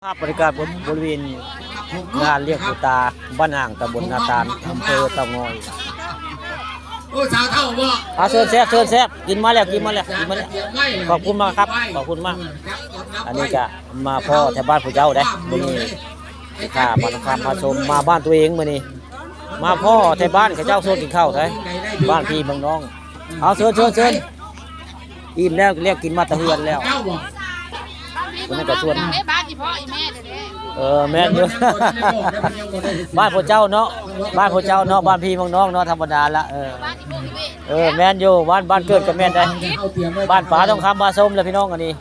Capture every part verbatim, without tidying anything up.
ภาพบรรยากาศบริเวณงานเลี้ยงปู่ตาบ้านอ่าง ตำบลนาตาล อำเภอเต่างอย โอ้ สาวเฒ่าบ่ อ่ะ เชิญแซบ เชิญแซบ กินมาแล้ว กินมาแล้ว กินมาแล้ว ขอบคุณมากครับ ขอบคุณมาก อันนี้ก็มาพ้อแถวบ้านผู้เจ้าได้มื้อนี้ ข้าบ้านคำมาชม มาบ้านตัวเองมื้อนี้ มาพ้อแถวบ้านเขาเจ้าชวนกินข้าวไทย บ้านพี่เมืองน้อง เอา เชิญ เชิญ เชิญ อิ่มแล้ว เรียกกินมาแต่เฮือนแล้ว เจ้าบ่ คนนั้นก็ชวน ได้บ้านอีพ่ออีแม่เด้อ เออ แม่นอยู่ บ้านพวกเจ้าเนาะ บ้านพวกเจ้าเนาะ บ้านพี่เมืองน้องเนาะ ธรรมดาละ เออ บ้านอีพ่ออีแม่ เออ แม่นอยู่ บ้าน บ้านเกิดก็แม่นได้ บ้านป๋าทองคำมาชมเลยพี่น้อง อันนี้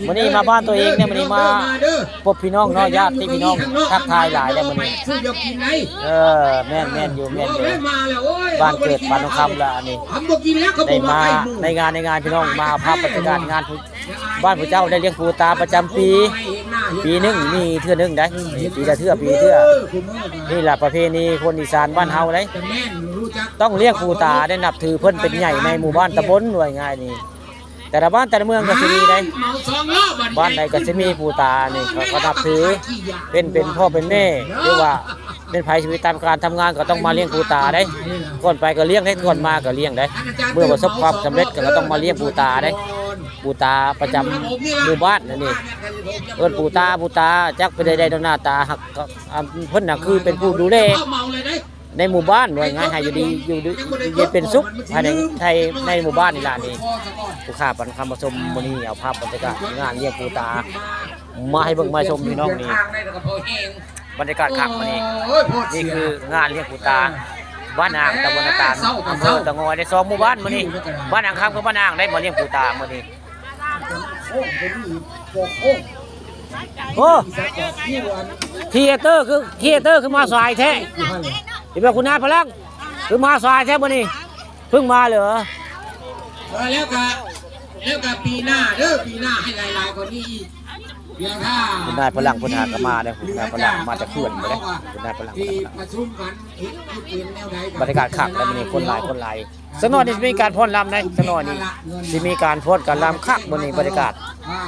มื้อนี้มาบ้านตัวเองเนี่ย มื้อนี้มาพบพี่น้องเนาะ ญาติพี่น้อง ทักทายหลายแล้วมื้อนี้ เออ แม่น แม่นอยู่ แม่นอยู่ บ้านเกิดป๋าทองคำละอันนี้ ได้มาในงาน ในงานพี่น้อง มาเอาภาพบรรยากาศงาน บ้านพระเจ้าได้เลี้ยงปู่ตาประจำปี ปีหนึ่งมีเทื่อหนึ่งได้ ปีละเทื่อ ปีเทื่อ นี่แหละประเพณีคนอีสานบ้านเฮาได้ ต้องเลี้ยงปู่ตาได้ นับถือเพิ่นเป็นใหญ่ในหมู่บ้านตำบล ว่าง่ายนี่ แต่ละบ้านแต่ละเมืองก็สิมีได้ บ้านใดก็สิมีปู่ตานี่ เขาก็นับถือ เป็น เป็นพ่อเป็นแม่ หรือว่าเป็นไผชีวิตตามการทำงานก็ต้องมาเลี้ยงปู่ตาได้ ก่อนไปก็เลี้ยงได้ ก่อนมาก็เลี้ยงได้ เมื่อประสบความสำเร็จก็ต้องมาเลี้ยงปู่ตาได้ ปู่ตาประจำหมู่บ้านนั่นนี่ เอิ้นปู่ตา ปู่ตา จักเป็นใดๆ หน้าตาหักก็ อ่า เพิ่นน่ะคือเป็นผู้ดูแลในหมู่บ้าน ว่าง่าย ให้อยู่ดี อยู่ดี อยู่เย็นเป็นสุข ภายใน ภายในหมู่บ้านนี่ล่ะนี่ ผู้ข้าปันคำประชมมื้อนี้ เอาภาพบรรยากาศงานเลี้ยงปู่ตา มาให้เบิ่งมาชมพี่น้องนี่ บรรยากาศคักมื้อนี้ นี่คืองานเลี้ยงปู่ตา บ้านอ่าง ตำบลนาตาล อำเภอเต่างอย ได้สองหมู่บ้านมื้อนี้ บ้านอ่างคำกับบ้านอ่าง ได้มาเลี้ยงปู่ตามื้อนี้ โอ้ ครีเอเตอร์คือ ครีเอเตอร์คือมาสายแท้ เห็นบ่คุณนายพลัง คือมาสายแท้มื้อนี้ เพิ่งมาเหรอ เออ แล้วก็ แล้วก็ปีหน้าเด้อ ปีหน้าให้หลายๆกว่านี้อีก เดี๋ยวถ้า คุณนายพลัง คุณหากะมาเด้อ คุณนายพลังมาจากเขื่อนบ่ได้ คุณนายพลัง ที่ประชุมกัน บรรยากาศคักแล้วมื้อนี้ คนหลาย คนหลาย สักหน่อยนี่สิมีการฟ้อนรำได้ สักหน่อยนี่สิมีการฟ้อนการรำคักมื้อนี้ บรรยากาศ อ่า